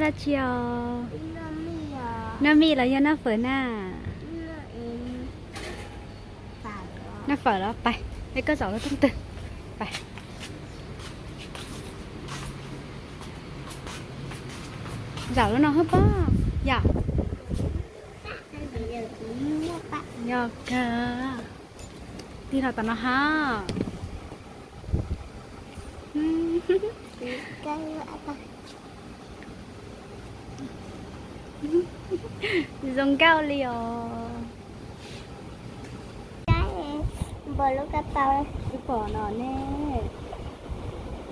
Dab tsi os? Noj mij los yog noj fawm na? Noj fawm los pais, es koj zaum rau rooj twg? Pais. Zaum rau no hwb pob. Yom. Yog kawg. Tig los tom no hab. Zoo nkauj li os. Npaum lub kab paus tsis pom no ne.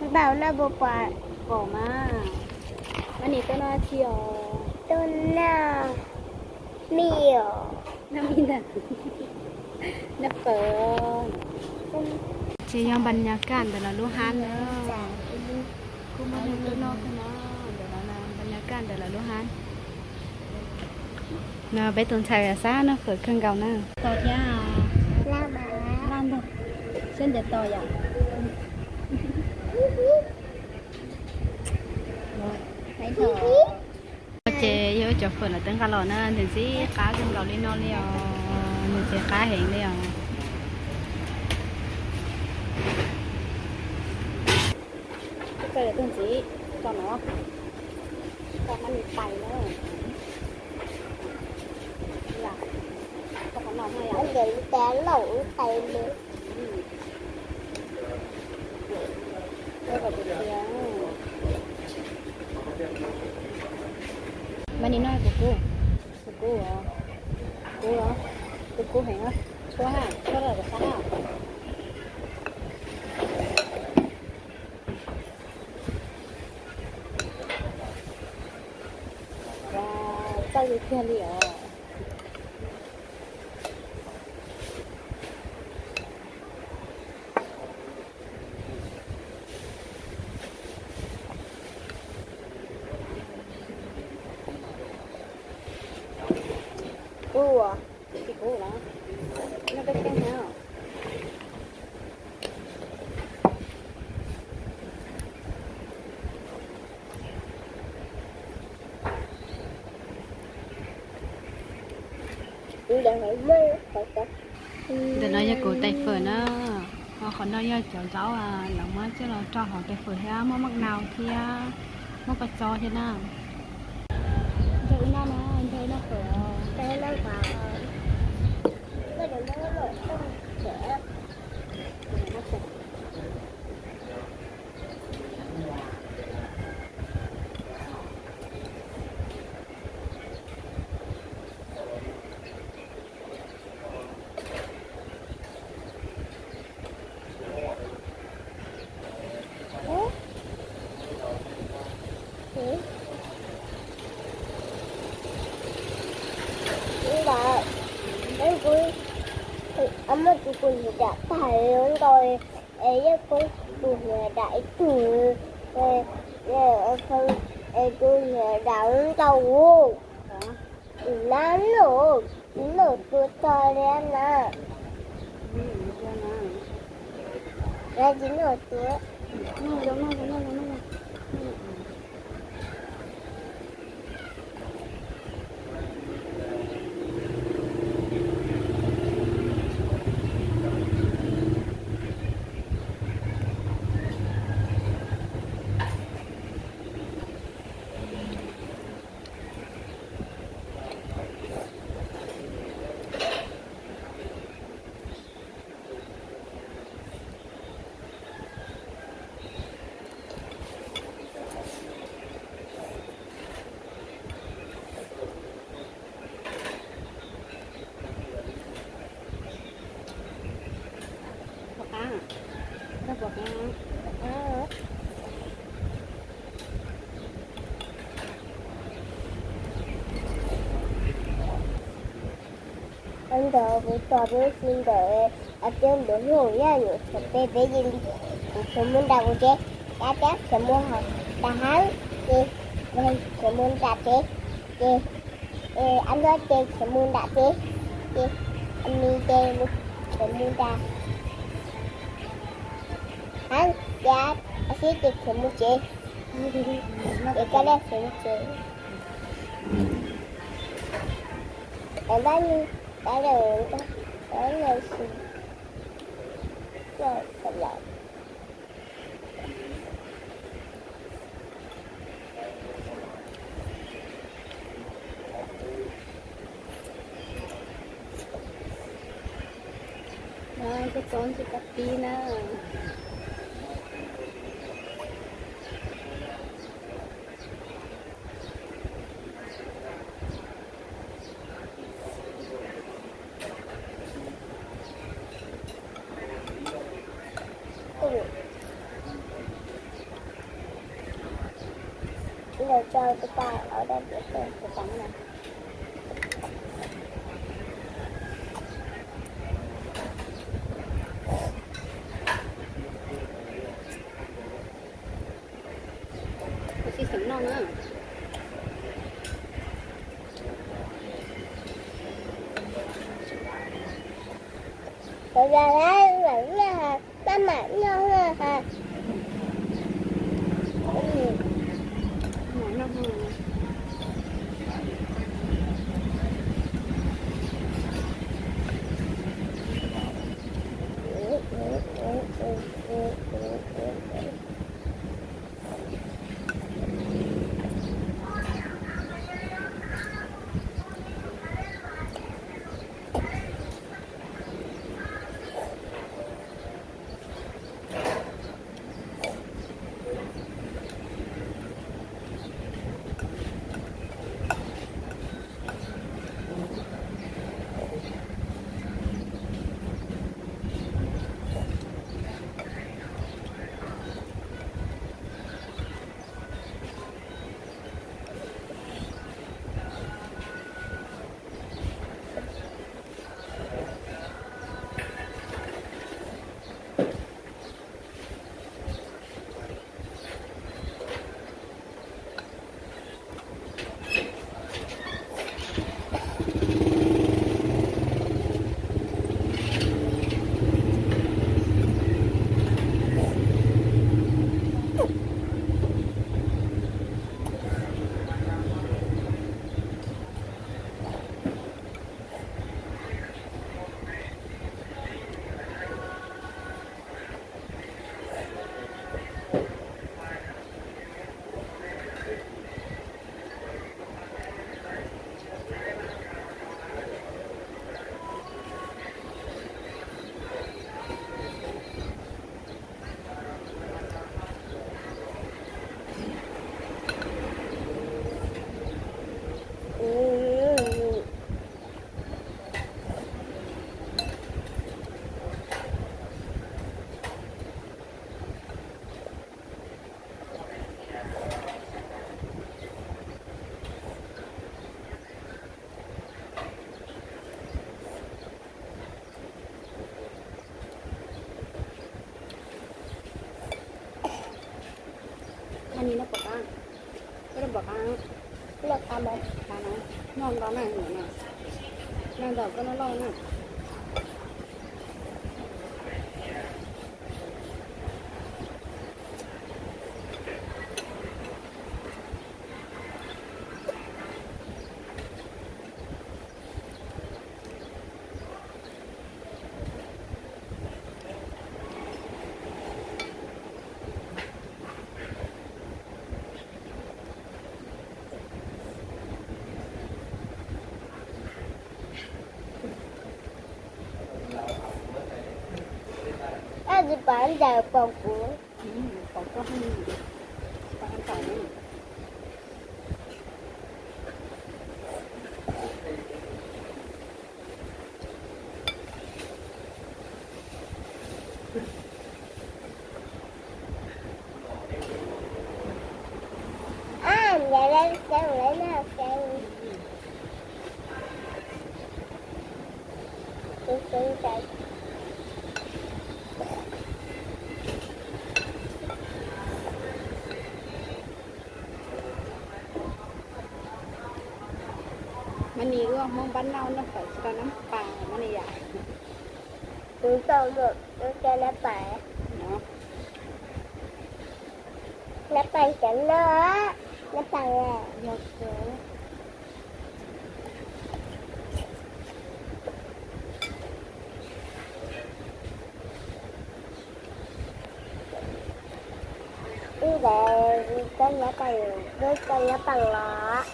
Npaum no puas pom? Pom mas. Mas nim tuaj noj tsi os? Tuaj noj mij os. Noj mij ntag. Noj fawm. Ces yog npa nyas kaj ntawm lawv lub hab na. Kuj muaj neeg tuaj noj kawg no, ntawm lawv npa nyas kaj ntawm lawv lub hab. No peb tus ntxhais xav noj fawm kawg nkaus na. Tos thiab. Laj ntag. Siab ntev tos yom. Ces yog cov fawm lawv twb nqa los na, ntxim ntxim qab kawg nkaus li no li os. Ntxim ntxim qab heev li os. Tus ntxiv, tos no, tos no nws pais na. Tos qhov no no yom. Tes laum pais li. Mas nim no kuv kub, kuv kub, kub los, kuv kub heev, tshuab ha, tshuab los sab ha. Txawj li tiag li os. Kub, tsis kub los, noj peb teb na. Ntawm no yog kuv tais fawm na, ho qhov no yog cov zaub lawv muab coj los rau hauv tais fawm thiab muaj maj nau thiab muaj kua txob thiab na. Nrog wb noj na, nrog wb noj fawm. Muaj tus kuv niam dam tag ntau, yeej kub tus niam dam ib tug, tus niam dam ntau. Nab noj, noj tua tag li na. Nab tsis noj tua. Puas qab? Koj puas qab? Ntawd kuv tos peb si ntawm tiab ntuav hlub yaj yuav tshuav peb peb yeej li kuv khiav mus nram kuv tsev, dab tiab khiav mus nram hav, ces khiav mus nram tsev, ces ab ntuab ces khiav mus nram tsev, ces me ces khiav mus nram hav, ces ab xib ces khiav mus tsev. Ces koj dej xeev ces, es bab, bab, bab, Koj txob ntsis koj pib na. Ib los tso tus pa, ua dab tias tus pa na. Kuv tsis xeem noj na. Maj mam noj. Noj ntau na, noj ntau koj noj loj na. Koj tsis pom ntawm pom kuv. Mas nis ua Hmoob npab nauj noj fawm tsis tau nab pas mas nis yom. Kuv tau noj nab pas. No. Nab pas cov no, nab pas yog. Ib ntawd cov nab pas, cov nab pas los.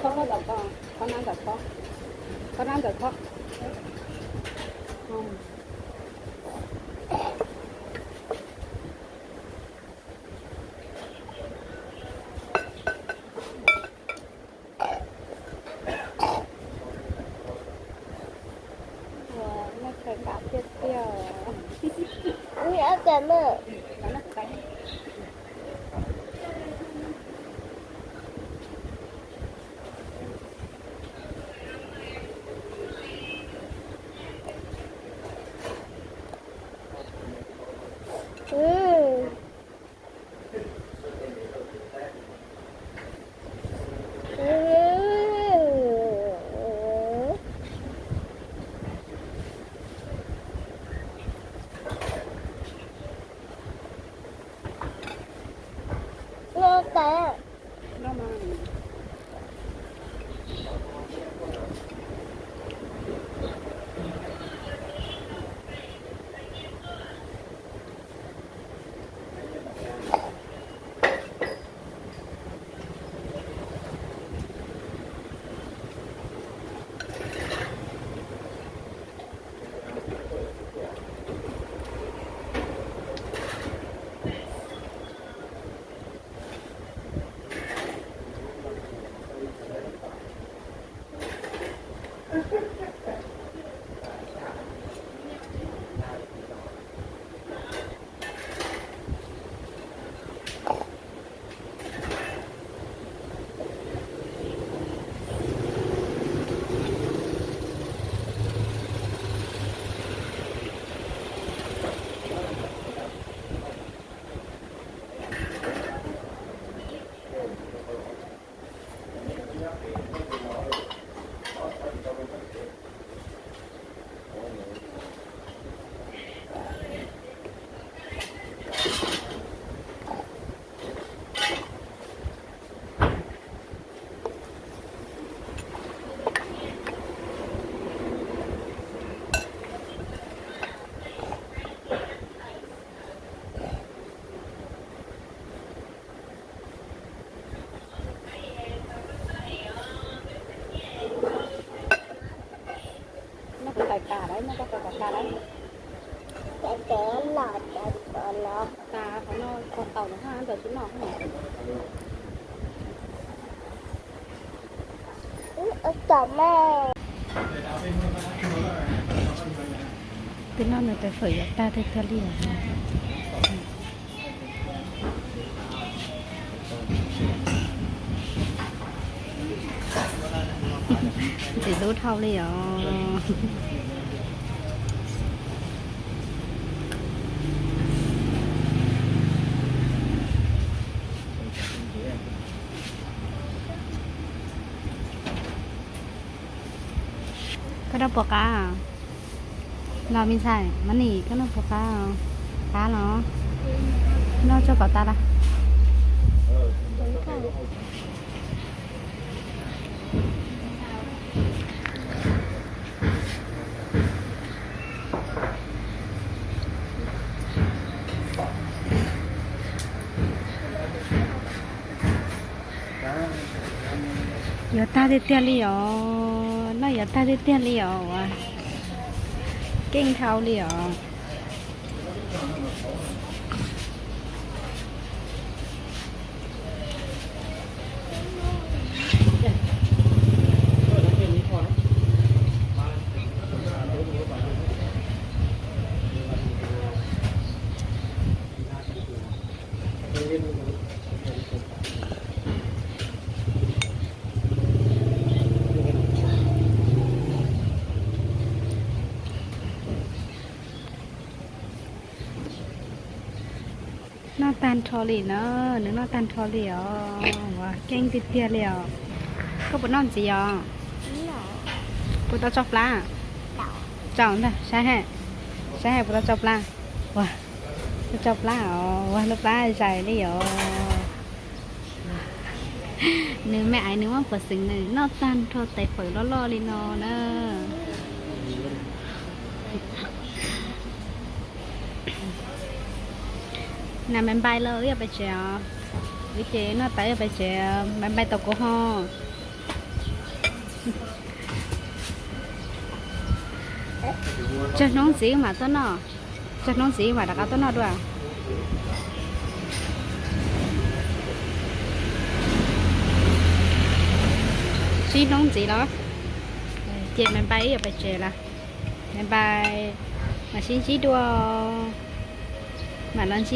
Khob nab ntawm khob, khob nab ntawm khob, khob nab ntawm khob. Ua, nej khaws kam tiag tiag. Ua cas na. Noj koj kov tas lawm. Cov los cov los tas qhov no kho tau lawm hab, ntawm tsis noj hab. Twb noj nws tais fawm yuav tag tiag tiag li os. Ntxim hlub dhau li os. Koj noj puas qab? Los me ntxhais, Mab Nim, koj noj puas qab? Qab los? Noj tso kom tas las. Yuav tag tiag tiag li os, noj yuav tag tiag tiag li os, keej dhau li os. Noj tag nrho li na, nws noj tag nrho li os, ua keej tiag tiag li os. Koj puas noj ntxiv os? Puas tau tso plab? Tso ntag, saib, saib puas tau tso plab. Ua, tau tso plab os, ua lub plab zais li os. Nws me aiv nws muab puas xeem nws noj tag nrho tais fawm loj loj li no na. Nas, npais npais los wb yuav pais tsev os. Wb ces noj tas yuav pais tsev, npais npais tos kuv ho. Tsawg hnub ntxiv mam tuaj noj, tsawg hnub ntxiv mam rov qab tuaj noj dua. Tsib hnub ntxiv los ces npais npais wb yuav pais tsev lawm. Npais npais, mam sib ntsib dua, mam los ntsib.